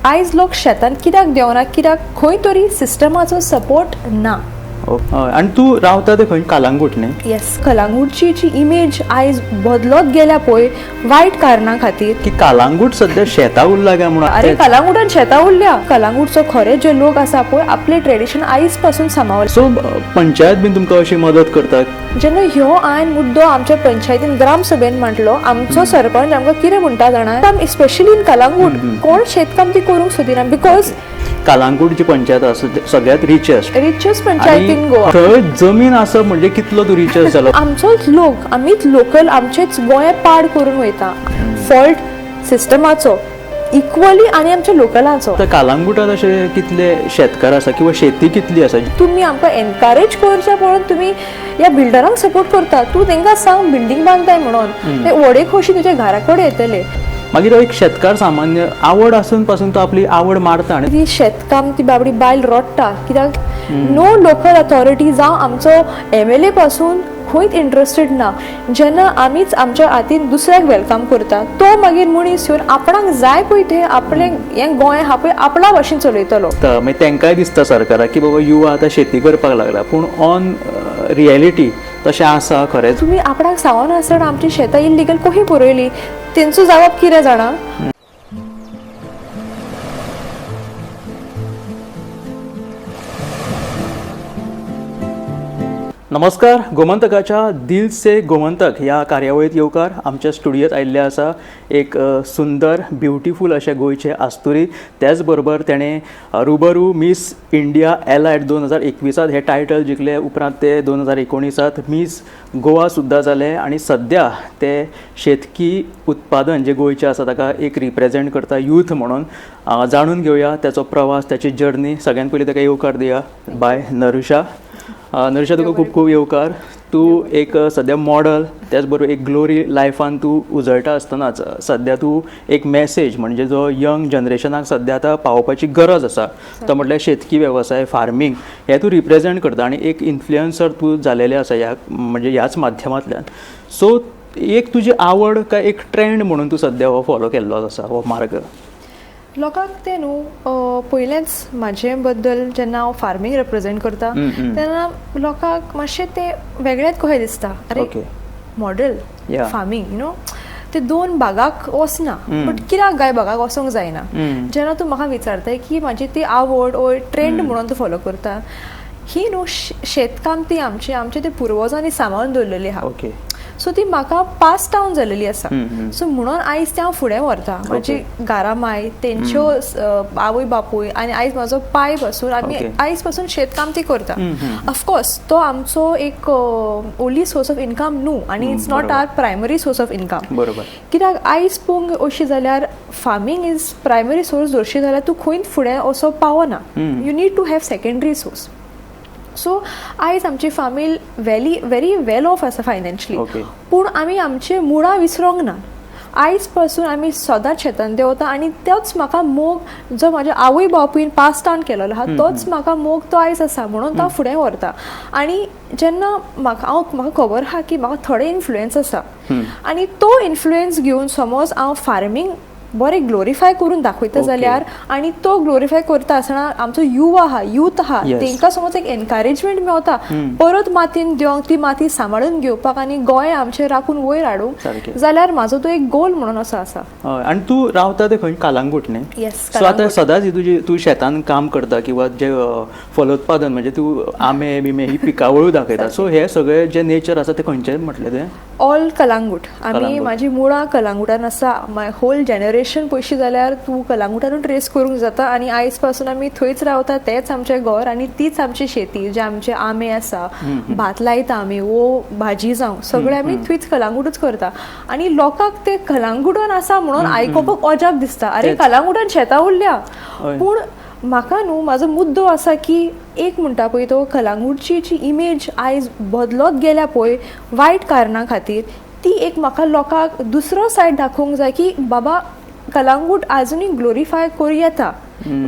आयज लोक शेतान कित्याक देंवना, कित्याक खंय तरी सिस्टमाचो सपोर्ट ना. आनी तूं रावता ते खंय, कालांगूट न्ही? येस, कलांगूटची जी इमेज आयज बदलत गेल्या पळय वायट कारणां खातीर, की कालांगूट सद्या शेतां उरला काय म्हणून. अरे कलांगूटान शेतां उरल्या. कलांगूटचो खरे जे लोक आसा पळय आपले ट्रेडिशन आयज पासून सांबाळले. सो पंचायत बीन तुमकां अशी मदत करता? जेन्ना ह्यो हांवें मुद्दो आमच्या पंचायतीन ग्रामसभेन मांडलो, आमचो सरपंच आमकां कितें म्हणटा जाणा, स्पेशली इन कलांगूट कोण शेतकामती करूंक सोदिना because Calangute जी पंचायत आसा सगळ्यात richest richest panchayat in Goa. थंय जमीन आसप म्हणजे कितलो तूं रिचेस्ट जालो. आमचोच लोक, आमीच लोकल, आमचेच गोंय पाड करून वयता. फॉल्ट सिस्टमाचो इक्वली आनी आमच्या लोकलांचो. आतां कालांगुटात अशे कितले शेतकार आसा किंवा शेती कितली आसा? तुमी आमकां एनकरेज करच्या पळोवन तुमी ह्या बिल्डरांक सपोर्ट करता. तूं तांकां सांग बिल्डींग बांदताय म्हणून, ते व्हडे खोशी तुज्या घरा कडेन येतले. मागीर एक शेतकार सामान्य आवड आसून पासून तो आपली आवड मारता. आनी ती शेतकाम ती बाबडी बायल रडटा कित्याक नो लोकल अथॉरिटी जावं आमचो एमएलए पासून खंयच इंट्रस्टेड ना. जेन्ना आमीच आमच्या हातीन दुसऱ्याक welcome करता, तो मागीर मनीस येवन आपणाक जाय पळय तें आपलें हें गोंय आहा पळय आपणा भशेन चलयतलो. मागीर तांकांय दिसता सरकाराक की बाबा युवा आतां शेती करपाक लागला, पूण ऑन रियलिटी तशें आसा खरेंच? तुमी आपणाक सांगनासतना आमची शेतां इल्लिगल कशी पुरयली, तेंचो जबाब कितें जाणा? नमस्कार, गोमंतकाच्या दिल से गोमंतक ह्या कार्यावळीत येवकार. आमच्या स्टुडियोत आयिल्ले आसा एक सुंदर ब्युटिफूल अशें गोंयचे आस्तुरी, त्याच बरोबर तेणें रुबरू मिस इंडिया एलायट 2021 हें टायटल जिखलें. उपरांत ते 2019 मिस गोवा सुद्दां जाले आनी सद्या ते शेतकी उत्पादन जे गोंयचें आसा ताका एक रिप्रेजेंट करता यूथ म्हणून. जाणून घेवया त्याचो प्रवास, त्याची जर्नी. सगळ्यात पयलीं ताका येवकार दिया. बाय नरुषा. नरुषा, तुका खूब खूब येवकार. तूं एक सद्या मॉडल, त्याच बरोबर एक ग्लोरी लायफान तूं उजळटा आसतनाच सद्या तूं एक मॅसेज म्हणजे जो यंग जनरेशनाक सद्या आतां पावोवपाची गरज आसा तो म्हटल्यार शेतकी वेवसाय, फार्मींग हें तूं रिप्रेजेंट करता आनी एक इन्फ्लुयन्सर तूं जालेलें आसा ह्या म्हणजे ह्याच माध्यमांतल्यान. सो एक तुजी आवड काय एक ट्रेंड म्हणून तूं सद्या हो फॉलो केल्लो आसा हो मार्ग? लोकांक तें न्हू पयलेंच म्हाजे बद्दल जेन्ना हांव फार्मींग रिप्रेजेंट करता तेन्ना लोकांक मातशें तें वेगळेंच कशें दिसता. अरे मॉडल फार्मींग, you know, ते दोन भागाक वचना. बट कित्याक काय भागाक वचोंक जायना? जेन्ना तूं म्हाका विचारताय की म्हाजी ती आवड ओ ट्रेंड म्हणून तूं फॉलो करता, ही न्हू शेतकाम ती आमची आमचे ते पुर्वजांनी सांबाळून दवरलेली आहा. सो ती म्हाका पास डावन जालेली आसा. सो म्हणून आयज तें हांव फुडें व्हरता. म्हाजी घरा माय तेंच्यो आवय बापूय आनी आयज म्हाजो पाय पासून आमी आयज पासून शेतकाम ती करता. ऑफकोर्स तो आमचो एक ओन्ली सोर्स ऑफ इनकम न्हू आनी it's not our primary source of income. कित्याक आयज पळोवंक अशी जाल्यार फार्मींग is primary source दवरशी जाल्यार तूं खंयच फुडें असो पावना. You need to have secondary source. So आयज आमची फामील व्हेरी व्हेरी वेल ऑफ आसा फायनान्शियली, पूण आमी आमचे मुळां विसरोंक ना. आयज पासून आमी सदांच शेतान देंवता आनी तोच म्हाका मोग जो म्हाज्या आवय बापूयन पास डावन केलेलो आहा तोच म्हाका मोग तो आयज आसा म्हणून तो हांव फुडें व्हरता. आनी जेन्ना म्हाका हांव म्हाका खबर आहा की म्हाका थोडे इन्फ्लुयन्स आसा आनी तो इन्फ्लुयन्स घेवन समज हांव फार्मींग बरें ग्लोरिफाय करून दाखयता जाल्यार, आनी तो ग्लोरिफाय करता आसतना आमचो युवा आहा, यूथ आहा, तेंकां समज एक एनकरेजमेंट मेवता परत मातयेन देंवंक, ती माती सांबाळून घेवपाक आनी गोंय आमचें राखून वयर हाडूंक जाल्यार म्हाजो तो एक गोल म्हणून असो आसा. आनी तूं रावता ते खंय, कालांगूट न्ही? येस. सो आतां सदांच तुजी तूं शेतान काम करता किंवा जे फलोत्पादन म्हणजे तूं आंबे बिंबे ही पिकावळूय दाखयता, सो हे सगळे जे नेचर आसा ते खंयचें म्हटलें तें? ऑल कलांगूट. आमी म्हाजी मुळां कलांगुटान आसा. माय होल जनरेशन पळयशी जाल्यार तूं कलांगुटानूच ट्रेस करूंक जाता आनी आयज पासून आमी थंयच रावता. तेंच आमचें घर आनी तीच आमची शेती, जे आमचे आंबे आसा, भात लायता आमी वो भाजी जावं सगळें आमी थंयच कलांगुटूच करता. आनी लोकांक ते कलांगुटान आसा म्हणून आयकुपाक अजाप दिसता, अरे कलांगुटान शेतां उरल्या. पूण म्हाका न्हू म्हाजो मुद्दो आसा की एक म्हणटा पळय तो कलांगूटची जी इमेज आयज बदलत गेल्या पळय वायट कारणां खातीर, ती एक म्हाका लोकांक दुसरो सायड दाखोवंक जाय की बाबा कलांगूट आजुनूय ग्लोरिफाय करूं येता.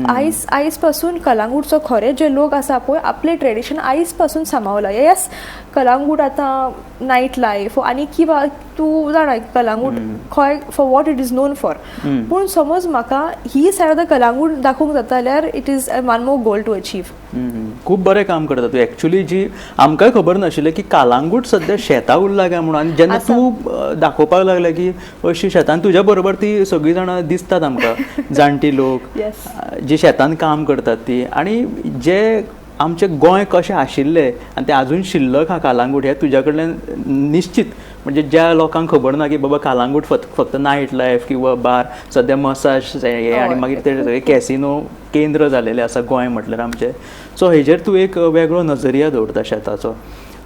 आयज आयज पासून कलांगूटचो खरे जे लोक आसा पळय आपले ट्रेडिशन आयज पासून सांबाळला. येस, कलांगूट आतां नायट लायफ आनी किंवा तूं जाणा कलांगूट खंय for what it is known for. पूण समज म्हाका ही सायड ऑफ the Calangute दाखोवंक जाता जाल्यार it is one more goal to achieve. खूब बरें काम करता तूं. एक्चुली जी आमकांय खबर नाशिल्लें की कालांगूट सद्या शेतां उरला काय म्हणून, आनी जेन्ना तूं दाखोवपाक लागले की अशी शेतान तुज्या बरोबर ती सगळीं जाणां दिसतात आमकां, जाणटी लोक जी शेतान काम करतात ती, आनी जे आमचे गोंय कशें आशिल्लें आनी तें आजून शिल्लक आहा कालांगूट, हें तुज्या कडल्यान निश्चित. म्हणजे ज्या लोकांक खबर ना की बाबा कालांगूट फक्त नायट लायफ किंवा बार, सद्या मसाज हे आनी मागीर ते सगळे कॅसिनो केंद्र जालेले आसा गोंय म्हटल्यार आमचें. सो हेजेर तूं एक वेगळो नजरिया दवरता शेताचो.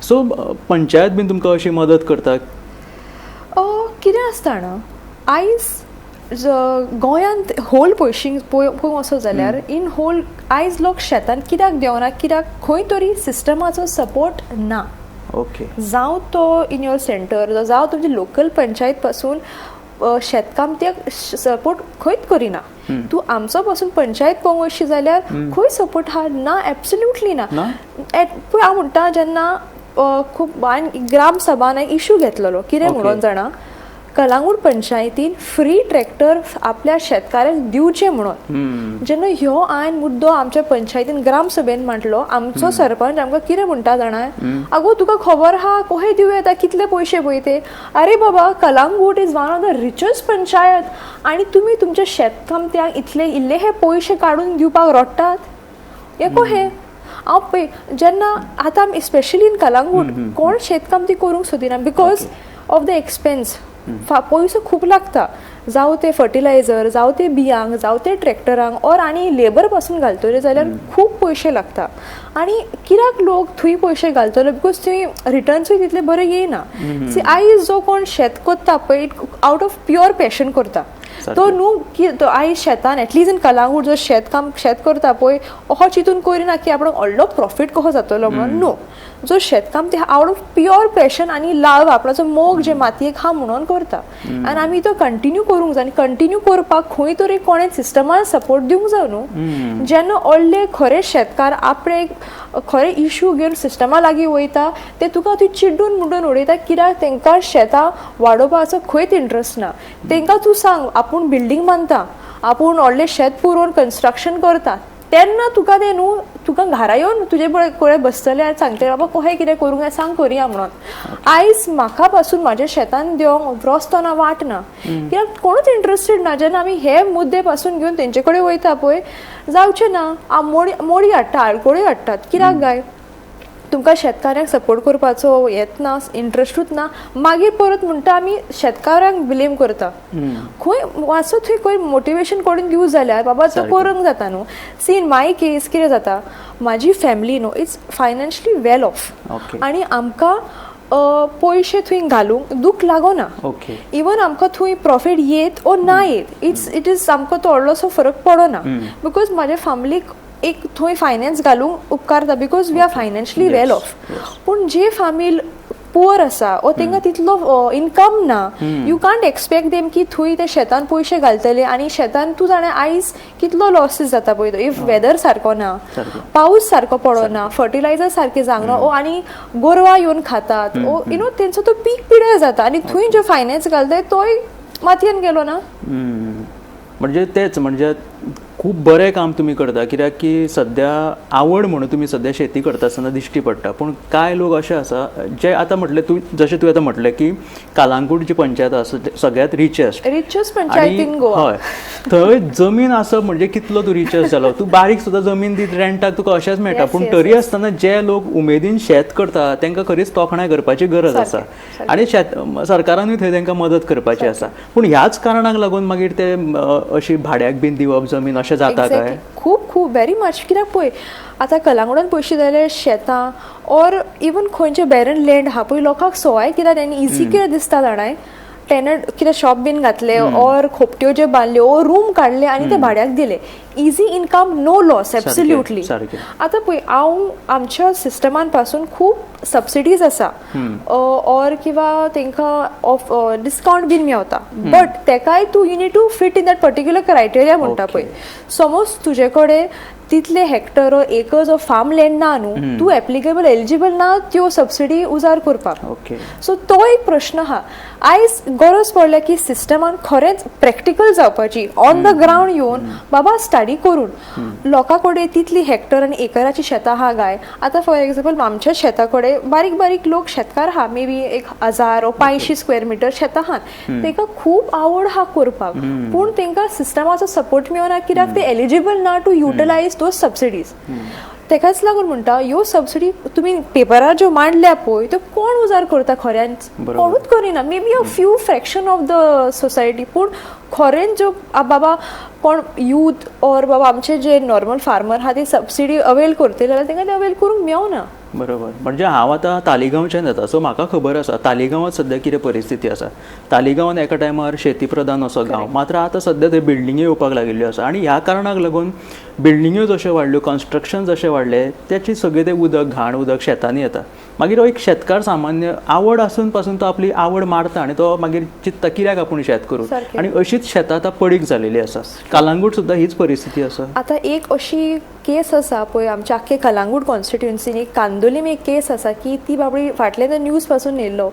सो पंचायत बीन तुमकां अशी मदत करता? कितें आसता जाणा, आयज गोंयांत होल पयशीं पळोवंक वचत जाल्यार इन होल आयज लोक शेतान कित्याक देंवना, कित्याक खंय तरी सिस्टमाचो सपोर्ट ना. जावं तो इन your centre, जावं तुमची लोकल पंचायत पासून शेतकामत्याक सपोर्ट खंयच करिना. तूं आमचो पासून पंचायत पळोवंक वचशी जाल्यार खंय सपोर्ट आहा ना, एब्सोल्युटली ना. पळय हांव म्हणटा जेन्ना खूब ग्राम सभान एक इशू घेतलेलो, कितें म्हणून जाणा, कलांगूट पंचायतीन फ्री ट्रॅक्टर आपल्या शेतकाऱ्यांक दिवचे म्हणून. जेन्ना ह्यो हांवें मुद्दो आमच्या पंचायतीन ग्राम सभेन मांडलो, आमचो सरपंच आमकां कितें म्हणटा जाणा, आगो तुका खबर आहा कशें दिवं येता, कितले पयशे पळय ते. अरे बाबा, Calangute is one of the richest panchayat आनी तुमी तुमच्या शेतकामत्यांक इतले इल्ले हे पयशे काडून दिवपाक रडटात, हें कशें? हांव पळय जेन्ना आतां स्पेशली इन कलांगूट कोण शेतकामती करूंक सोदिना because of the expense. पयसो खूब लागता, जावं ते फर्टिलायझर, जावं ते बियांक, जावं ते ट्रॅक्टरांक, ऑर आनी लेबर पासून घालतले जाल्यार खूब पयशे लागता. आनी कित्याक लोक थंय पयशे घालतले, because थंय रिटर्न्सूय तितले बरे येयना. सी आयज जो कोण शेत करता पळय आवट ऑफ प्युअर पॅशन करता तो न्हू की तो आयज शेतान एटलिस्ट इन कलांगूट जो शेतकाम शेत करता पळय असो चिंतून करिना की आपणाक व्हडलो प्रॉफीट कसो जातलो म्हणून. न्हू, जो शेतकाम ते आवट ऑफ प्युअर पॅशन आनी लाव, आपणाचो मोग जे मातयेक आहा म्हणून करता. आनी आमी तो कंटिन्यू करूंक जाय, आनी कंटिन्यू करपाक खंय तरी कोणें सिस्टमान सपोर्ट दिवंक जाय न्हू. जेन्ना व्हडले खरे शेतकार आपणे खरे इशू घेवन सिस्टमा लागीं वयता ते तुका थंय चिड्डून मुड्डून उडयता, कित्याक तांकां शेतां वाडोवपाचो खंयच इंट्रस्ट ना. तांकां तूं सांग आपूण बिल्डींग बांदता, आपूण व्हडलें शेत पुरोवन कन्स्ट्रक्शन करता, तेन्ना तुका ते न्हू तुका घरा येवन तुजे कडेन बसतले आनी सांगतले बाबा कशें कितें करूंक जाय सांग करुया म्हणून. आयज म्हाका पासून म्हाज्या शेतान देंवंक रस्तो ना, वाट ना, कित्याक कोणूच इंट्रस्टेड ना. जेन्ना आमी हे मुद्दे पासून घेवन तेंचे कडेन वयता पळय, जावचें ना, मोडी मोडी हाडटा, आडकोळी हाडटात. कित्याक गाय तुमकां शेतकाऱ्यांक सपोर्ट करपाचो येत ना, इंट्रस्टूच ना, मागीर परत म्हणटा आमी शेतकारांक ब्लेम करता. खंय मातसो थंय खंय मोटिवेशन करून दिवं जाल्यार बाबा तो करूंक जाता न्हू. सी इन my case कितें जाता, म्हाजी फॅमिली न्हू it's financially well of, आनी आमकां पयशे थंय घालूंक दूख लागना. इवन आमकां थंय प्रॉफीट येत ओ ना येत, it's it is आमकां तो व्हडलोसो फरक पडना, because म्हाज्या फॅमिलीक एक थंय फायनान्स घालूंक उपकारता, because we are financially well off. पूण जे फामील पुअर आसा ओ तांकां तितलो इनकम ना, you can't expect them की थंय ते शेतान पयशे घालतले. आनी शेतान तूं जाणा आयज कितलो लॉसीस जाता पळय, if weather सारको ना, पावस सारको पडना, फर्टिलायझर सारकें जावना, ओ आनी गोरवां येवन खातात, ओ you know तेंचो तो पीक पिड्यार जाता, आनी थंय जो फायनान्स घालताय तोय मातयेन गेलो ना. म्हणजे तेच, म्हणजे खूब बरें काम तुमी करता, कित्याक की सद्या आवड म्हणून तुमी सद्या शेती करता आसतना दिश्टी पडटा. पूण कांय लोक अशे आसा जे आतां म्हटलें तूं, जशें तुवें आतां म्हटलें की कालांगूट जी पंचायत आसा सगळ्यांत richest richest panchayat in Goa, हय, थंय जमीन आसप म्हणजे कितलो तूं रिचेस्ट जालो, तूं बारीक सुद्दां जमीन दीत रेंटाक तुका अशेंच मेळटा. पूण तरी आसतना जे लोक उमेदीन शेत करता तांकां खरीच तोखणाय करपाची गरज आसा, आनी शेत सरकारानूय थंय तांकां मदत करपाची आसा. पूण ह्याच कारणाक लागून मागीर ते अशी भाड्याक बीन दिवप जमीन अशें जाता काय? खूब खूब व्हेरी मच. कित्याक पळय आतां कलांगुडान पयशे जाल्यार शेतां ऑर इवन खंयचे बॅरन लँड आहा पळय, लोकांक सवाय कित्याक आनी इजी कितें दिसता जाणाय, टेनंट कितें शॉप बीन घातले ऑर खोपट्यो ज्यो बांदल्यो ऑर रूम काडले आनी ते भाड्याक दिले, easy income, no loss, absolutely. आतां पळय हांव आमच्या सिस्टमान पासून खूब सबसिडीज आसा ऑर किंवा तांकां ऑफ डिस्कावंट बीन मेवता, बट तेकाय तूं you need to fit in that particular criteria म्हणटा पळय. समज तुजे कडेन तितले hectare acres of farm land ना न्हू, तूं एप्लिकेबल एलिजिबल ना त्यो सबसिडी उजार करपाक. सो तो एक प्रश्न आहा. आयज गरज पडल्या की सिस्टमान खरेंच प्रॅक्टिकल जावपाची, ऑन the ground येवन बाबा स्टडी करून लोकां कडेन तितली हेक्टर आनी एकराची शेतां आहा काय. आतां फॉर एग्जाम्पल आमच्या शेता कडेन बारीक बारीक लोक शेतकार आहा, मे बी 1000 वो 500 स्क्वेअर मिटर शेतां आहात, तांकां खूब आवड आहा करपाक, पूण तांकां सिस्टमाचो सपोर्ट मेळना कित्याक ते एलिजिबल ना टू युटिलायज those subsidies. तेकाच लागून म्हणटा ह्यो सबसिडी तुमी पेपरार ज्यो मांडल्या पळय त्यो कोण उजार करता खऱ्यान? कोणूच करिना, maybe a few fraction of the society. पूण खरेंच ज्यो बाबा कोण यूथ ऑर बाबा आमचे जे नॉर्मल फार्मर आहा ते सबसिडी अवेल करतले जाल्यार तांकां ते अवेल करूंक मेवना. बरोबर. म्हणजे हांव आतां तालिगांवच्यान येता, सो म्हाका खबर आसा तालिगांवांत सद्या कितें परिस्थिती आसा. तालिगांवान एका टायमार शेती प्रधान असो गांव, मात्र आतां सद्या थंय बिल्डिंग्यो येवपाक लागिल्ल्यो आसा आनी ह्या कारणाक लागून बिल्डिंग्यो जश्यो वाडल्यो, कन्स्ट्रक्शन जशें वाडलें, तेची सगळें तें उदक, घाण उदक शेतांनी येता. मागीर हो एक शेतकार सामान्य आवड आसून पासून तो आपली आवड मारता आनी तो मागीर चिंत्ता कित्याक आपूण शेत करूं, आनी अशीच शेतां आतां पडीक जालेली आसा. कालांगूट सुद्दां हीच परिस्थिती आसा. आतां एक अशी केस आसा पळय आमच्या आख्खे कलांगूट कॉन्स्टिट्युन्सीन, एक कांदोलीम एक केस आसा की ती बाबडी फाटल्यान न्यूज पासून येयल्लो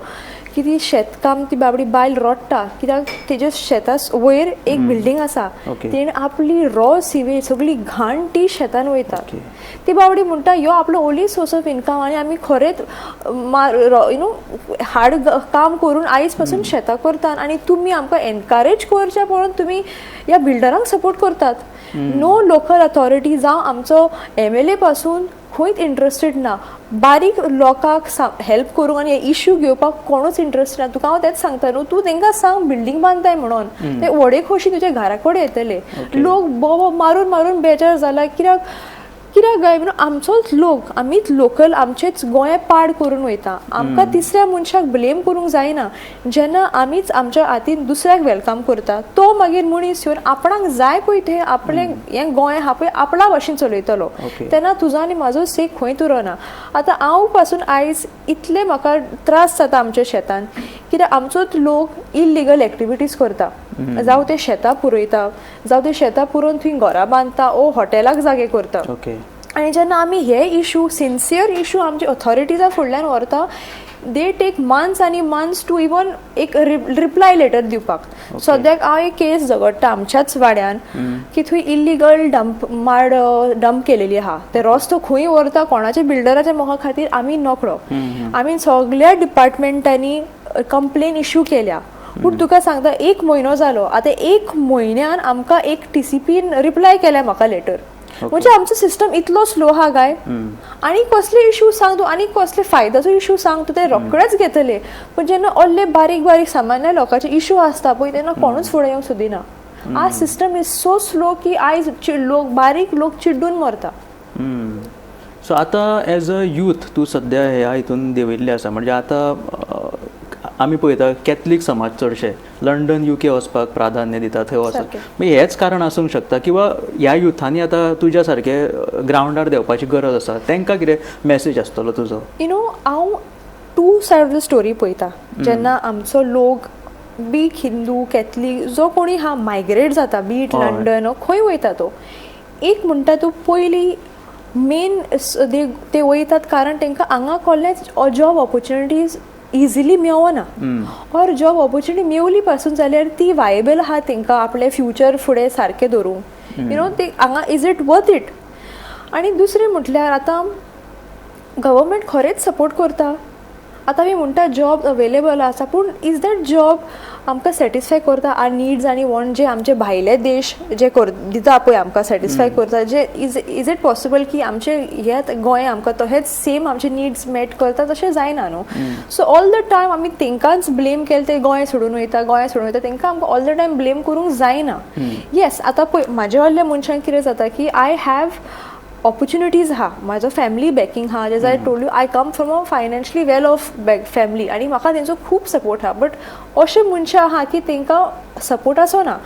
की ती शेतकाम ती बाबडी बायल रडटा कित्याक तेजे शेता वयर एक बिल्डींग आसा, तेणें आपली रॉ सिवेज सगळी घाण ती शेतान वयता. ती बाबडी म्हणटा ह्यो आपलो ओनली सोर्स ऑफ इनकम आनी आमी खरेंच you know hard काम करून आयज पासून शेतां करतात आनी तुमी आमकां एनकरेज करच्या पळोवन तुमी ह्या बिल्डरांक सपोर्ट करतात. नो लोकल अथॉरिटी जावं आमचो एमएलए पासून खंयच इंट्रस्टेड ना बारीक लोकांक हेल्प करूंक आनी इश्यू घेवपाक कोणूच इंट्रस्टेड ना. तुका हांव तेंच सांगता न्हू, तूं तांकां सांग बिल्डींग बांदताय म्हणून, ते व्हडे खोशी तुज्या घरा कडेन येतले. लोक बोबो मारून मारून बेजार जाला कित्याक कित्याक काय म्हणून आमचोच लोक, आमीच लोकल, आमचेच गोंय पाड करून वयता. आमकां तिसऱ्या मनशाक ब्लेम करूंक जायना. जेन्ना आमीच आमच्या हातीन दुसऱ्याक welcome करता तो मागीर मनीस येवन आपणाक जाय पळय थंय आपलें हें गोंय आहा पळय आपणा भाशेन चलयतलो, तेन्ना तुजो आनी म्हाजो से खंय उरना. आतां हांव पासून आयज इतले म्हाका त्रास जाता आमच्या शेतान कित्याक आमचोच लोक इलिगल एक्टिविटीज करता, जावं ते शेतां पुरयता, जावं ते शेतां पुरोवन थंय घरां बांदता ओ हॉटेलाक जागे करता. आनी जेन्ना आमी हे इशू, सिन्सियर इशू आमचे ऑथॉरिटीजा फुडल्यान व्हरता, they take months आनी मंथ्स टू इवन एक रिप्लाय लेटर दिवपाक. सद्याक हांव एक केस झगडटा आमच्याच वाड्यान की थंय इलिगल डंप माड डंप केलेली आहा, ते रस्तो खंय व्हरता कोणाच्या बिल्डराच्या मोहा खातीर आमी नकळो. आमी सगळ्या डिपार्टमेंटांनी कंप्लेन इश्यू केल्या, पूण तुका सांगता 1 म्हयनो जालो आतां, 1 म्हयन्यान आमकां एक टीसीपीन रिप्लाय केल्या म्हाका लेटर. म्हणजे आमचो सिस्टम इतलो स्लो आहा काय. आनी कसले इशू सांग तूं, आनी कसले फायद्याचो इशू सांग तूं, ते रोखडेच घेतले. पूण जेन्ना ओल्ले बारीक बारीक सामान्य लोकांचे इशू आसता पळय तेन्ना कोणूच फुडें येवंक सोदिना. आज सिस्टम is so slow की आयज लोक बारीक लोक चिड्डून मरता. सो आतां एज अ यूथ तूं सद्या ह्या हितून देंविल्लें आसा, म्हणजे आतां आमी पळयता कॅथलीक समाज चडशे लंडन UK वचपाक प्राधान्य दिता, थंय वचप, मागीर हेंच कारण आसूंक शकता किंवा ह्या युथांनी आतां तुज्या सारके ग्रावंडार देंवपाची गरज आसा, तांकां कितें मॅसेज आसतलो तुजो? You know हांव 2 सायड ऑफ the story पळयता. जेन्ना आमचो लोक बी हिंदू कॅथलीक जो कोणी हा मायग्रेट जाता, बी it London खंय वयता, तो एक म्हणटा तूं पयली मेन ते वयतात कारण तांकां हांगा कसलेच जॉब ऑपॉर्च्युनिटीज इजिली मेवना, ऑर जॉब ऑपॉर्च्युनिटी मेवली पासून जाल्यार ती वायबल आहा तांकां आपलें फ्युचर फुडें सारकें दवरूंक, you know ते हांगा is it worth it. आनी दुसरें म्हटल्यार आतां गव्हर्मेंट खरेंच सपोर्ट करता. आतां आमी म्हणटा जॉब अवेलेबल आसा, पूण is that job आमकां सॅटिस्फाय करता are needs आनी वॉन्ट जे आमचे भायले देश जे दिता पळय आमकां सॅटिस्फाय करता, जे is it possible की आमचे हे गोंय आमकां तहेच सेम आमचे निड्स मेट करता, तशें जायना न्हू. सो ऑल the time आमी तांकांच ब्लेम केलें, ते गोंय सोडून वयता, गोंय सोडून वयता, तांकां आमकां ऑल the time blame करूंक जायना. येस आतां पळय म्हाजे व्हडल्या मनशांक कितें जाता की I have opportunities आहा, म्हाजो फॅमिली बॅकिंग आहा, as I told you I come from a financially well off family आनी म्हाका तेंचो खूब सपोर्ट आहा. बट अशे मनशां आहा की तांकां सपोर्ट आसना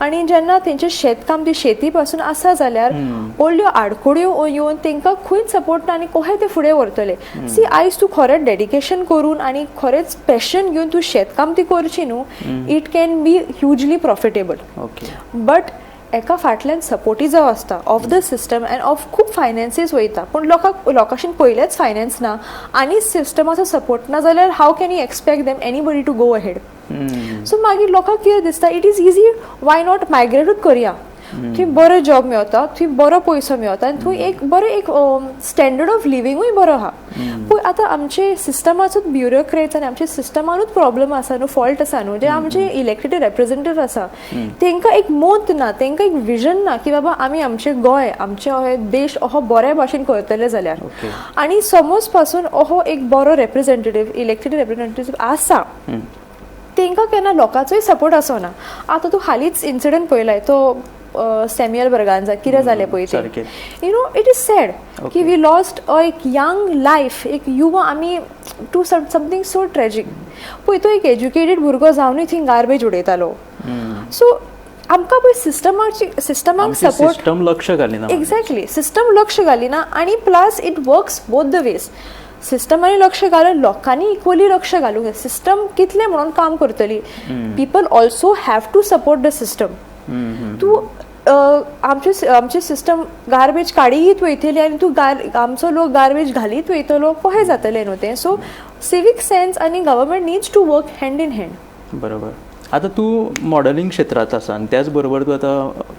आनी जेन्ना तेंचें शेतकाम ती शेती पासून आसा जाल्यार व्हडल्यो आडखळ्यो येवन तांकां खंयच सपोर्ट ना आनी कशें ते फुडें व्हरतले. सी आयज तूं खरेंच डेडिकेशन करून आनी खरेंच पॅशन घेवन तूं शेतकाम ती करची न्हू, it can be hugely profitable. But एका फाटल्यान सपोर्टी जो आसता of the system and of खूब फायनान्सीस वयता, पूण लोकांक लोकांशीन पयलेच फायनान्स ना आनी सिस्टमाचो सपोर्ट ना जाल्यार how can you expect them anybody to go ahead? So मागीर लोकांक कितें दिसता, it is easy, why not मायग्रेटूच करया, थंय बरो जॉब मेवता, थंय बरो पयसो मेवता आनी थंय एक बरो एक स्टँडर्ड ऑफ लिविंगूय बरो आहा. पूण आतां आमचे सिस्टमाचोच ब्युरोक्रेट्स आनी आमच्या सिस्टमानूच प्रॉब्लम आसा न्हू, फॉल्ट आसा न्हू. जे आमचे इलेक्टेड रेप्रेझेंटेटिव्ह आसा तेंकां एक मोत ना, तेंकां एक विजन ना की बाबा आमी आमचे गोंय, आमचे हे देश अहो बऱ्या भाशेन करतले जाल्यार. आनी समज पासून अहो एक बरो रेप्रेझेंटेटिव्ह, इलेक्टेड रेप्रेझेंटेटिव्ह आसा, तेंकां केन्ना लोकांचोय सपोर्ट आसना. आतां तूं हालींच इन्सिडंट पळयलाय तो सॅम्युअल ब्रगांजा कितें जालें पळय तें, you know, it is sad की we lost एक यंग लायफ, एक युवा आमी टू समथींग सो ट्रेजीक. पळय तो एक एज्युकेटेड भुरगो जावनूय थंय गार्बेज उडयतालो. सो आमकां पळय सिस्टमाची, सिस्टमाक सपोर्ट सिस्टम लक्ष घालिना. एक्झॅक्टली, सिस्टम लक्ष घालिना आनी plus it works both the ways. सिस्टमांनी लक्ष घालून लोकांनी इक्वली लक्ष घालूंक जाय. सिस्टम कितलें म्हणून काम करतली? People also have to support the system. तूं आमचे सिस्टम गार्बेज काडीत वयतली आनी तूं आमचो लोक गार्बेज घालीत वयतलो, कशें जातलें न्हू तें? सो सिवीक सेन्स आनी government needs to work hand in hand. बरोबर. आतां तूं मॉडलिंग क्षेत्रांत आसा आनी त्याच बरोबर तूं आतां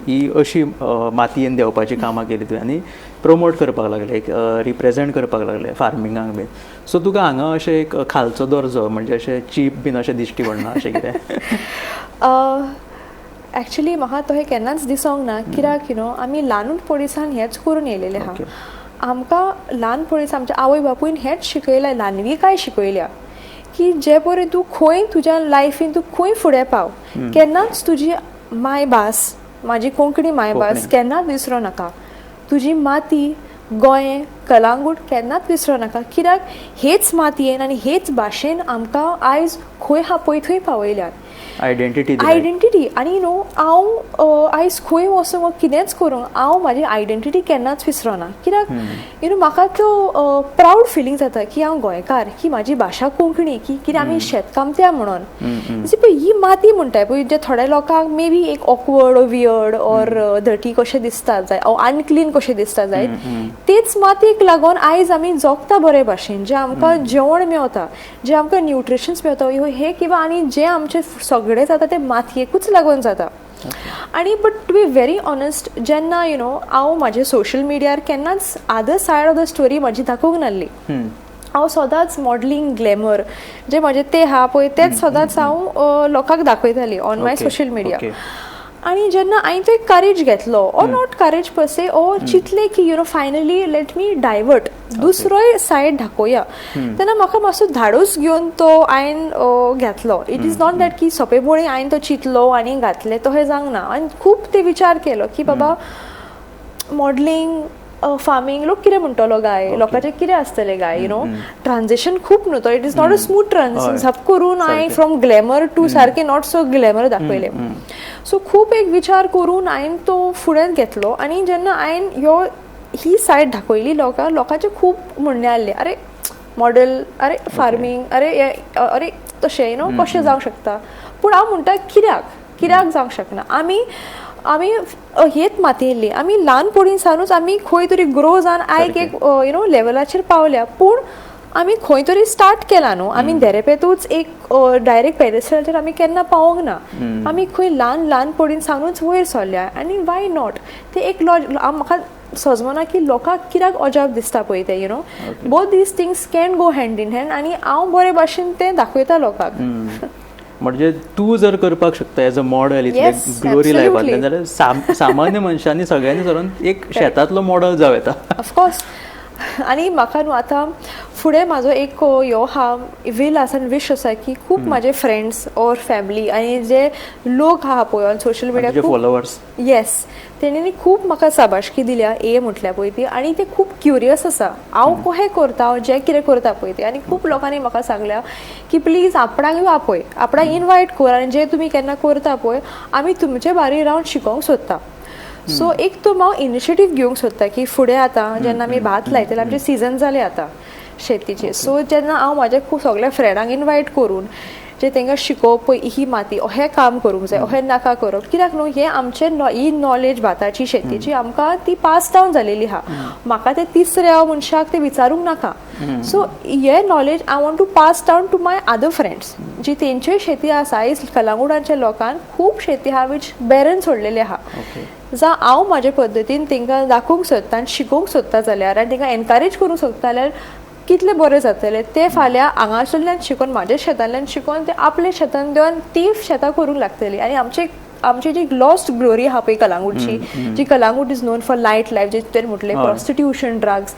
ही अशी मातयेन देंवपाची कामां केली तुवें आनी प्रमोट करपाक लागले, एक रिप्रेजेंट करपाक लागले फार्मिंगाक बीन. सो तुका हांगा अशें एक खालचो दर्जो म्हणजे अशें चीप बीन अशें दिश्टी पडना अशें कितें? एक्चुली म्हाका तशें केन्नाच दिसोंक ना, कित्याक you know आमी ल्हानपणीसान हेंच करून येयलेले आहा. आमकां ल्हानपणीसान आमच्या आवय बापूयन हेंच शिकयलां, ल्हानविकाय शिकयल्या की जे परी तूं खंय तुज्या लायफीन तूं खंय फुडें पाव, केन्नाच तुजी मायभास, म्हाजी कोंकणी मायभास केन्नाच विसरो नाका, तुजी माती गोंय कलांगूट केन्नाच विसरो नाका, कित्याक हेच मातयेन आनी हेच भाशेन आमकां आयज खंय आहा पळय थंय पावयल्यात. आयडेंटिटी. आयडेंटिटी. आनी न्हू हांव आयज खंय वचूं वा कितेंच करूं, हांव म्हाजी आयडेंटिटी केन्नाच विसरोना, कित्याक you know म्हाका त्यो प्रावड फिलींग जाता की हांव गोंयकार, की म्हाजी भाशा कोंकणी, की कितें आमी शेतकामत्या म्हणून. पळय ही माती म्हणटाय पळय, जे थोड्या लोकांक मे बी एक ऑकवर्ड वियर्ड ऑर धटी कशें दिसता जाय, अनक्लीन कशें दिसता जायत, तेच मातयेक लागून आयज आमी जगता बरे भाशेन, जें आमकां जेवण मेवता, जें आमकां न्युट्रिशन्स मेवता हे किंवां आनी जें आमचें सगळें जाता तें मातयेकूच लागून जाता. आनी but to be very honest, जेन्ना you know हांव म्हाजे सोशल मिडियार केन्नाच other side of the story म्हाजी दाखोवंक नासली. हांव सदांच मॉडलिंग ग्लॅमर जे म्हाजें तें आहा पळय तेंच सदांच हांव लोकांक दाखयताली ऑन my social media. आनी जेन्ना हांवें तो एक करेज घेतलो, or not courage per se, or चिंतलें की you know finally let me divert, दुसरोय सायड दाखोवया, तेन्ना म्हाका मातसो धाडूस घेवन तो हांवें घेतलो. It is not that की सोंपेपणी हांवें तो चिंतलो आनी घातलें, तशें जावंक ना. आनी खूब ते विचार केलो की बाबा मॉडलिंग फार्मींग लोक कितें म्हणटलो गाय, लोकांचें कितें आसतलें गाय, you know transition खूब न्हू तो, it is not a smooth transition. झप करून हांवें फ्रॉम ग्लॅमर टू सारकें not so glamour दाखयलें. सो खूब एक विचार करून हांवें तो फुडें घेतलो. आनी जेन्ना हांवें ह्यो ही सायड दाखयली लोकांक, लोकांचें खूब म्हणणें आसलें, अरे मॉडल, अरे फार्मींग, अरे अरे तशें you know कशें जावंक शकता. पूण हांव म्हणटा कित्याक, कित्याक जावंक शकना? आमी आमी हेच मातयेंतली, आमी ल्हानपणीसानूच आमी खंय तरी ग्रो जावन आयक एक you know लेवलाचेर पावल्या, पूण आमी खंय तरी स्टार्ट केला न्हू. आमी देरेपेतूच एक डायरेक्ट पेडेस्टलाचेर आमी केन्ना पावोंक ना, आमी खंय ल्हान ल्हानपणीसानूच वयर सरल्या. आनी why not? ते एक लॉज म्हाका सजमना की लोकांक कित्याक अजाप दिसता पळय तें, you know both these things can go hand in hand. आनी हांव बरे भाशेन तें दाखयता लोकांक. म्हणजे तूं जर करपाक शकता एज अ मॉडल इतले ग्लोरी लायफांतल्यान, जाल्यार सामान्य मनशांनी सगळ्यांनी सरून एक शेतांतलो मॉडल जावं येता. ऑफकोर्स. आनी म्हाका न्हू आतां फुडें म्हाजो एक ह्यो आहा, वील आसा आनी विश आसा की खूब म्हाजे फ्रेंड्स ऑर फॅमिली आनी जे लोक आहा पळय on social media, followers, yes, तेणें खूब म्हाका शाबासकी दिल्या ए म्हटल्या पळय ती. आनी ते खूब क्युरियस आसा हांव कशें करता, हांव जें कितें करता पळय तें. आनी खूब लोकांनी म्हाका सांगल्या की प्लीज आपणाक आपय, आपणाक इनवायट कर आनी जें तुमी केन्ना करता पळय आमी तुमचे बारी रावन शिकोवंक सोदता. सो एक तो हांव इनिशिएटीव घेवंक सोदता की फुडें आतां जेन्ना आमी भात लायतले, आमचे सिजन जाले आतां शेतीचे, सो जेन्ना हांव म्हाज्या खूब सगळ्या फ्रेंडांक इनवायट करून जे तांकां शिकोवप पळय ही माती अहें काम करूंक जाय, अहें नाका करप, कित्याक न्हू हें आमचें ही नॉलेज भाताची शेतीची आमकां ती पास डावन जालेली आहा. म्हाका ते तिसऱ्या मनशाक ते विचारूंक नाका. सो हे knowledge I want to pass down to my other friends जी तेंच्योय शेती आसा. आयज कलांगुटांच्या लोकांक खूब शेती आहा which बॅरन सोडलेली आहा. जावं हांव म्हाजे पद्दतीन तांकां दाखोवंक सोदता आनी शिकोवंक सोदता जाल्यार आनी तांकां एनकरेज करूंक सोदता जाल्यार कितलें बरें जातलें. ते फाल्यां हांगासरल्यान शिकोन म्हाज्या शेतांतल्यान शिकोन ते आपल्या शेतान देंवन ती शेतां करूंक लागतली आनी आमचे आमची जी लॉस्ट ग्लोरी आहा पळय कलांगूटची, जी Calangute is known for night life, जे तुवें म्हटलें प्रॉस्टिट्यूशन, ड्रग्स,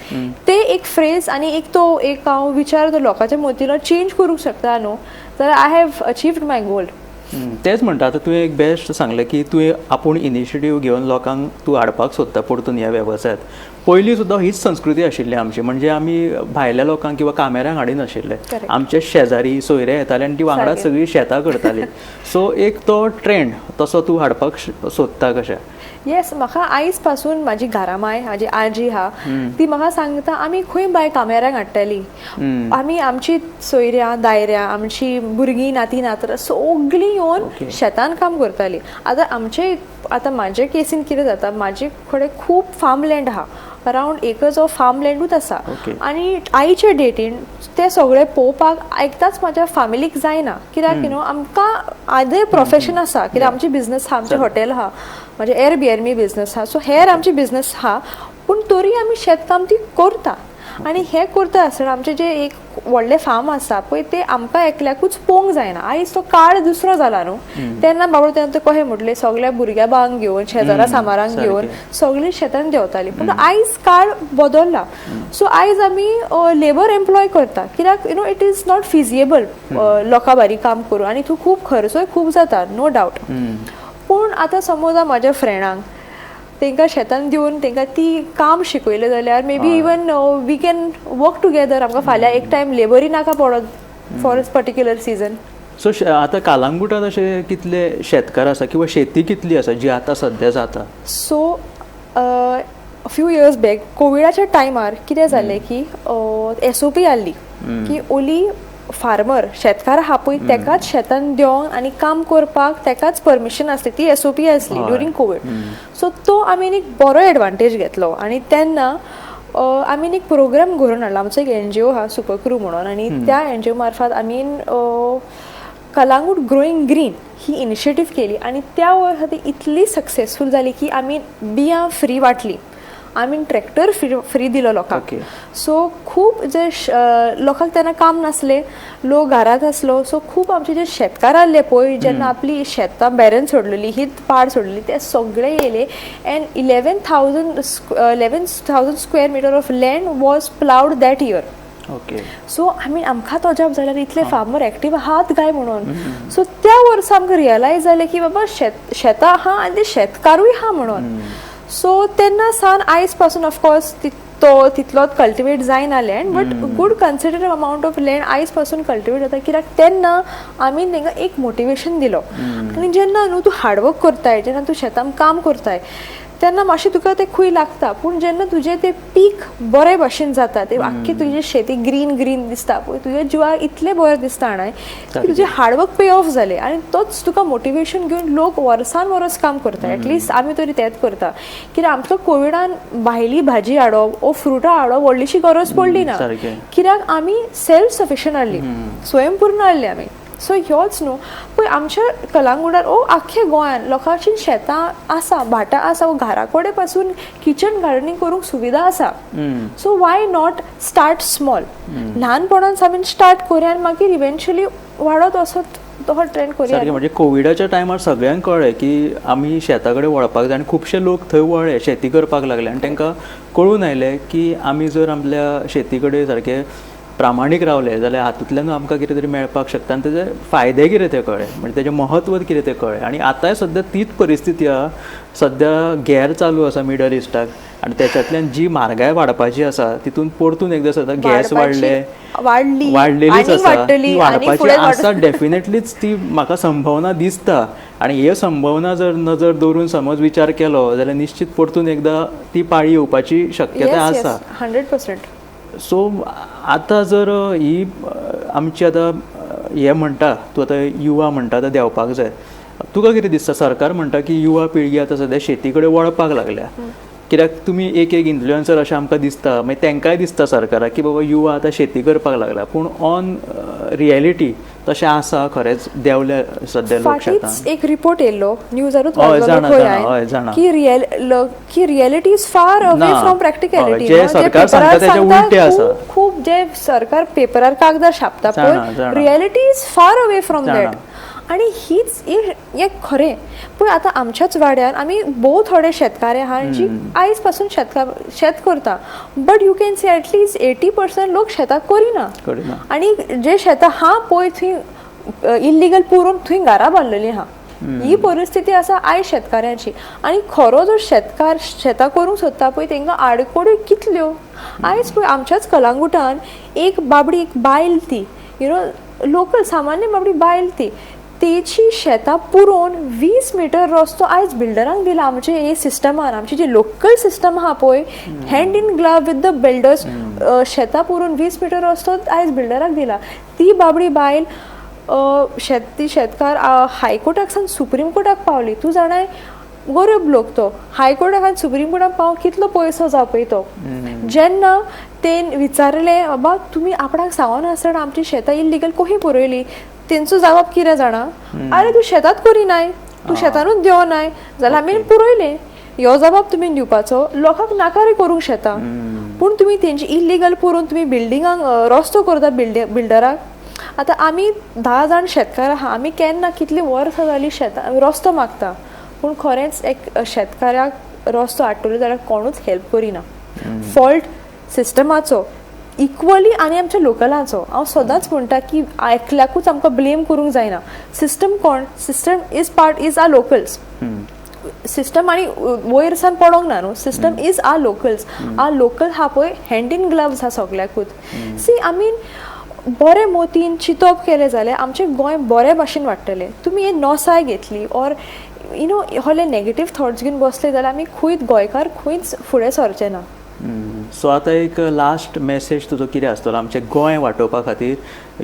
ते एक फ्रेज आनी एक तो एक हांव विचार तो लोकांच्या मतीन चेंज करूंक शकता न्हू जाल्यार I have achieved my goal. तेच म्हणटा, आतां तुवें एक बेस्ट सांगलें की तुवें आपूण इनिशिएटीव घेवन लोकांक तूं हाडपाक सोदता परतून ह्या वेवसायांत. पयलीं सुद्दां हीच संस्कृती आशिल्ली आमची, म्हणजे आमी भायल्या लोकांक किंवा कामेऱ्यांक हाडिनाशिल्ले, आमचे शेजारी सोयरे येताले आनी ती वांगडा सगळीं शेतां करताली. सो एक तो ट्रेंड तसो तूं हाडपाक सोदता कशें? येस, म्हाका आयज पासून म्हाजी घरामाय, म्हाजी आजी आहा, ती म्हाका सांगता आमी खंय बाय कामेऱ्यांक हाडटाली, आमी आमची सोयऱ्यां दायऱ्यां आमची भुरगीं नाती नातरां सगळीं येवन शेतान काम करताली. आतां आमचे आतां म्हाजे केसीन कितें जाता, म्हाजे कडेन खूब फार्म लँड आहा, अरावंड एकर्स ऑफ फार्म लँडूच आसा आनी आयच्या डेटीन ते सगळे पळोवपाक एकदांच म्हाज्या फॅमिलीक जायना, कित्याक you know आमकां आदर प्रोफेशन आसा, कित्याक आमची बिजनस आहा, आमचें हॉटेल आहा, म्हाजें एअरबीएनबी बिजनस आहा, सो हेर आमची बिजनस आहा, पूण तरी आमी शेतकाम ती करता. आनी हें करता आसतना आमचें जें एक व्हडलें फार्म आसा पळय तें आमकां एकल्याकूच पळोवंक जायना. आयज तो काळ दुसरो जाला न्हू, तेन्ना बाबडो तेन्ना तें कशें म्हटलें सगळ्या भुरग्या बांक घेवन शेजारा सामारांक घेवन सगळीं शेतान देंवतालीं, पूण आयज काळ बदल्ला. सो आयज आमी लेबर एम्प्लॉय करता, कित्याक you know it is not feasible लोकां बारी काम करूं आनी तूं खूब खर्चोय खूब जाता, नो डावट. पूण आतां समज म्हाज्या फ्रेंडांक तांकां शेतान दिवन तांकां ती काम शिकयलें जाल्यार maybe even we can work together, आमकां फाल्यां एक टायम लेबरी नाका पडत फॉर पर्टिक्युलर सिजन. सो आतां कालांगुटान अशे कितले शेतकार आसा किंवा शेती कितली आसा जी आतां सद्या जाता? सो फ्यू इयर्स बॅक कोविडाच्या टायमार कितें जालें की एसओपी आसली की ओली फार्मर शेतकार आहा पळय तेकाच शेतान देंवन आनी काम करपाक तेकाच परमिशन आसली, ती एसओपी आसली ड्युरींग कोवीड. सो तो आमी एक बरो एडवांटेज घेतलो आनी तेन्ना आमी एक प्रोग्राम घडोवन हाडलो. आमचो एक एनजीओ आहा सुपर क्रू म्हणून आनी त्या एनजीओ मार्फत आमी कलांगूट ग्रोईंग ग्रीन ही इनिशिएटीव केली आनी त्या वर्सा ती इतली सक्सेसफूल जाली की आमी बियां फ्री वांटली, आमी ट्रॅक्टर फ्री दिलो लोकांक. सो खूब जे लोकांक तेन्ना काम नासलें, लोक घरांत आसलो, सो खूब आमचे जे शेतकार आहले पळय जेन्ना आपली शेतां बॅरन सोडलेली, ही पाड सोडलेली, ते सगळे येयले and 11,000 square metre of land was ploughed that year. So आमी आमकां तो अजाप जाल्यार इतले फार्मर एक्टीव आहात काय म्हणून. सो त्या वर्सा आमकां रियलायज जालें की बाबा शेतां आहा आनी ते शेतकारूय आहा म्हणून. सो तेन्ना सावन आयज पासून ऑफकोर्स तो तितलोच कल्टिवेट जायना land, but good considerable amount of land आयज पासून कल्टिवेट जाता, कित्याक तेन्ना आमी तांकां एक मोटिवेशन दिलो. आनी जेन्ना न्हू तूं हार्डवर्क करताय, जेन्ना तूं शेतान काम करताय तेन्ना मातशें तुका तें खूंय लागता, पूण जेन्ना तुजें तें पीक बरे भशेन जाता, ते आख्खी तुजी शेती ग्रीन ग्रीन दिसता पळय, तुज्या जिवाक इतलें बरें दिसता जाणाय की तुजें हार्डवर्क पे ऑफ जालें आनी तोच तुका मोटिवेशन घेवन लोक वर्सान वर्स काम करता. एटलिस्ट आमी तरी तेंच करता, कित्याक आमकां कोविडान भायली भाजी हाडप ओ फ्रुटां हाडप व्हडलीशी गरज पडली ना, कित्याक आमी सेल्फ सफिशंट आहली, स्वयंपूर्ण आहली आमी. सो ह्योच न्हू पळय आमच्या कलांगुटार ओ आख्ख्या गोंयान लोकांची शेतां आसा, भाटां आसा, घरा कडेन पासून किचन गार्डनींग करूंक सुविधा आसा. So why not start small, ल्हानपणान सावन स्टार्ट करुया आनी मागीर इवेंच्युअली वाडत वचत तो ट्रेंड करुया. म्हणजे कोविडाच्या टायमार सगळ्यांक कळ्ळें की आमी शेता कडेन वळपाक जाय आनी खुबशे लोक थंय वळ्ळे, शेती करपाक लागले आनी तांकां कळून आयलें की आमी जर आपल्या शेती कडेन सारकें प्रामाणीक रावले जाल्यार हातूंतल्यान आमकां कितें तरी मेळपाक शकता आनी तेजे फायदे कितें ते कळ्ळे, म्हणजे तेजें महत्व कितें तें कळ्ळें. आनी आतांय सद्या तीच परिस्थिती आहा, सद्या गॅर चालू आसा मिडल इस्टाक आनी तेच्यातल्यान जी म्हारगाय वाडपाची आसा तितून परतून एकदां सद्या गॅस वाडले वाडलेलीच आसा, ती वाडपाची आसा डेफिनेटलीच, ती म्हाका संभावना दिसता. आनी हे संभावना जर नजर दवरून समज विचार केलो जाल्यार निश्चित परतून एकदां ती पाळी येवपाची शक्यता आसा 100%. सो आतां जर ही आमची आतां हें म्हणटा तूं आतां युवा म्हणटा आतां देंवपाक जाय, तुका कितें दिसता सरकार म्हणटा की युवा पिळगी आतां सद्या शेती कडेन वळपाक लागल्या, कित्याक तुमी एक एक इन्फ्लुएन्सर अशें आमकां दिसता, मागीर तांकांय दिसता सरकाराक की बाबा युवा आतां शेती करपाक लागला, पूण ऑन रियलिटी तशें आसा खरेंच देंवल्या सद्या लोक शेतान? एक रिपोर्ट येयल्लो न्यूजारूच वाचलो की की reality is far away from practicality. जे सरकार सांगता तेच्या उलटें आसा. खूब जे सरकार पेपरार कागदार छापता पळय, reality is far away from that. आनी हीच हें खरें. पळय आतां आमच्याच वाड्यार आमी भोव थोडे शेतकार आहा जी आयज पासून शेत करता, but you can see at least 80% लोक शेतां करिना. आनी जे शेतां आहा पळय थंय इल्लिगल पुरोवन थंय घरां बांदलेलीं आहा. ही परिस्थिती आसा आयज शेतकाऱ्यांची. आनी खरो जो शेतकार शेतां करूंक सोदता पळय तांकां आडखळ्यो कितल्यो. आयज पळय आमच्याच कलांगुटान एक बाबडी एक बायल ती you know local सामान्य बाबडी बायल ती तेची शेतां पुरोवन 20 मिटर रस्तो आयज बिल्डरांक दिला. आमचे हे सिस्टमान आमची जी लोकल सिस्टम आहा पळय hand in glove with the builders, शेतां पुरोवन 20 मिटर रस्तो आयज बिल्डराक दिला. ती बाबडी बायल ती शेतकार हायकोर्टाक सावन सुप्रीम कोर्टाक पावली. तूं जाणाय गरीब लोक तो हायकोर्टाक आनी सुप्रीम कोर्टाक पाव कितलो पयसो जावं पळय तो. जेन्ना तेन विचारलें बाबा तुमी आपणाक सांगनासतना आमची शेतां इल्लिगल कशी पुरयली, तेंचो जवाब कितें जाणा, आरे तूं शेतात करिनाय, तूं शेतानूच देंवनाय जाल्यार आमी पुरयलें. ह्यो जबाब तुमी दिवपाचो लोकांक नाकारी करूंक शेतां, पूण तुमी तेंची इल्लिगल पुरोवन तुमी बिल्डिंगांक रस्तो करता बिल्डराक. आतां आमी 10 जाण शेतकार आहा, आमी केन्ना कितलीं वर्सां जालीं शेतां रस्तो मागता, पूण खरेंच एक शेतकाराक रस्तो हाडटलो जाल्यार कोणूच हेल्प करिना. फॉल्ट सिस्टमाचो इक्वली आनी आमच्या लोकलांचो. हांव सदांच म्हणटा की एकल्याकूच आमकां ब्लेम करूंक जायना. सिस्टम कोण? System is part is our locals. System आनी वयर सान पडोंक ना न्हू, system is our locals. Our local आहा पळय हँड इन ग्लव्स आहा सगल्याकूच. सी आमी बरे मोतीन चिंतप केलें जाल्यार आमचें गोंय बरे भाशेन वाडटलें. तुमी हे नोसाय घेतली ऑर you know होले नेगेटीव थॉट्स घेवन बसले जाल्यार आमी खंयच गोंयकार खंयच फुडें सरचे ना. सो आतां एक लास्ट मॅसेज तुजो कितें आसतलो आमचें गोंय वाटोवपा खातीर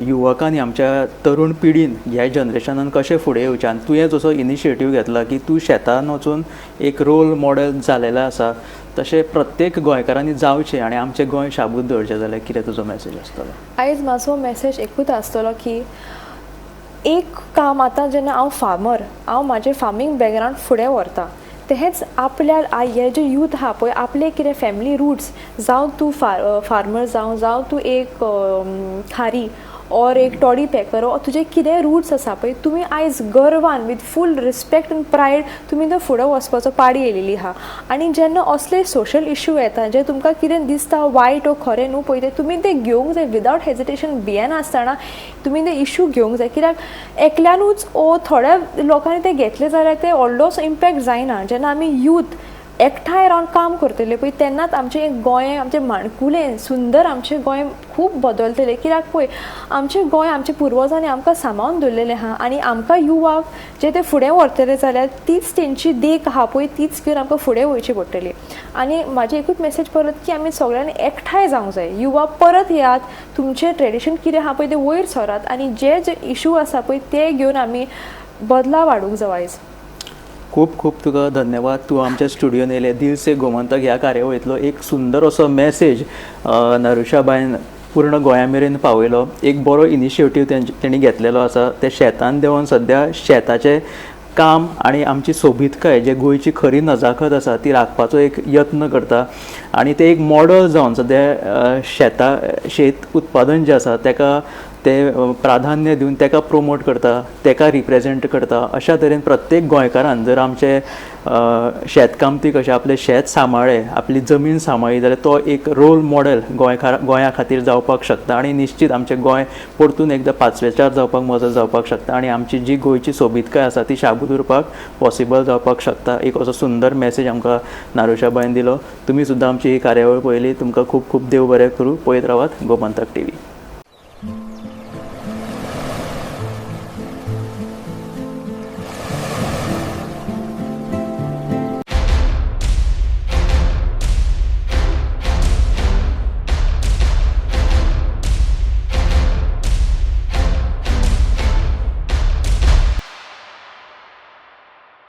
युवकांनी, आमच्या तरुण पिढीन, ह्या जनरेशनान कशें फुडें येवचें? आनी तुवें जसो इनिशिएटीव घेतला की तूं शेतान वचून एक रोल मॉडेल जालेलें आसा, तशें प्रत्येक गोंयकारांनी जावचें आनी आमचें गोंय शाबूत दवरचें जाल्यार कितें तुजो मॅसेज आसतलो? आयज म्हाजो मॅसेज एकूच आसतलो की एक काम आतां जेन्ना हांव फार्मर, हांव म्हाजें फार्मींग बॅकग्रावंड फुडें व्हरता, तेंच आपल्या हे जे यूथ आहा पळय आपले कितें फॅमिली रुट्स, जावं तूं फार्मर जावं, जावं तूं एक खारी ऑर एक टॉडी पॅकर, तुजे कितें रुट्स आसा पळय तुमी आयज गर्वान with full respect and pride तुमी तो फुडें वचपाचो पाडी येयलेली आहा. आनी जेन्ना असले सोशल इश्यू येता जे तुमकां कितें दिसता वायट ओ खरें न्हू पळय ते तुमी ते घेवंक जाय विदावट हेजिटेशन, भियेनासतना तुमी ते इश्यू घेवंक जाय. कित्याक एकल्यानूच ओ थोड्या लोकांनी ते घेतले जाल्यार ते व्हडलोसो इम्पॅक्ट जायना. जेन्ना आमी यूथ एकठांय रावन काम करतले पळय तेन्नाच आमचें गोंय, आमचें माणकुलें सुंदर आमचें गोंय खूब बदलतलें. कित्याक पळय आमचें गोंय आमच्या पुर्वजांनी आमकां सांबाळून दवरलेलें आहा आनी आमकां युवाक जे ते फुडें व्हरतले जाल्यार तीच तेंची देख आहा पळय तीच घेवन आमकां फुडें वयची पडटली. आनी म्हाजी एकूच मॅसेज परत की आमी सगळ्यांनी एकठांय जावंक जाय. युवा परत येयात, तुमचें ट्रेडिशन कितें आहा पळय तें वयर सरात आनी जे जे इशू आसा पळय ते घेवन आमी बदलाव हाडूंक जाय आयज. खूब खूब तुका धन्यवाद, तूं आमच्या स्टुडियोन येयलें. दिल से गोमंतक ह्या कार्यावळींतलो एक सुंदर असो मॅसेज नरुशाबायन पूर्ण गोंया मेरेन पावयलो. एक बरो इनिशिएटीव तेणी घेतलेलो आसा. ते शेतान देंवन सद्या शेताचें काम आनी आमची सोबीतकाय जे गोंयची खरी नजाकत आसा ती राखपाचो एक यत्न करता आनी ते एक मॉडल जावन सद्या शेत उत्पादन जें आसा तेका ते प्राधान्य दिवन तेका प्रोमोट करता, तेका रिप्रेजेंट करता. अशा तरेन प्रत्येक गोंयकारान जर आमचे शेतकामती कशें आपलें शेत सांबाळ्ळें, आपली जमीन सांबाळ्ळी जाल्यार तो एक रोल मॉडेल गोंया खातीर जावपाक शकता आनी निश्चीत आमचें गोंय परतून एकदां पाचवेचार जावपाक मदत जावपाक शकता आनी आमची जी गोंयची सोबीतकाय आसा ती शाबूत उरपाक पॉसिबल जावपाक शकता. एक असो सुंदर मॅसेज आमकां नारुशाबायन दिलो. तुमी सुद्दां आमची ही कार्यावळ पळयली, तुमकां खूब खूब देव बरें करूं. पळयत रावात गोमंतक टीव्ही.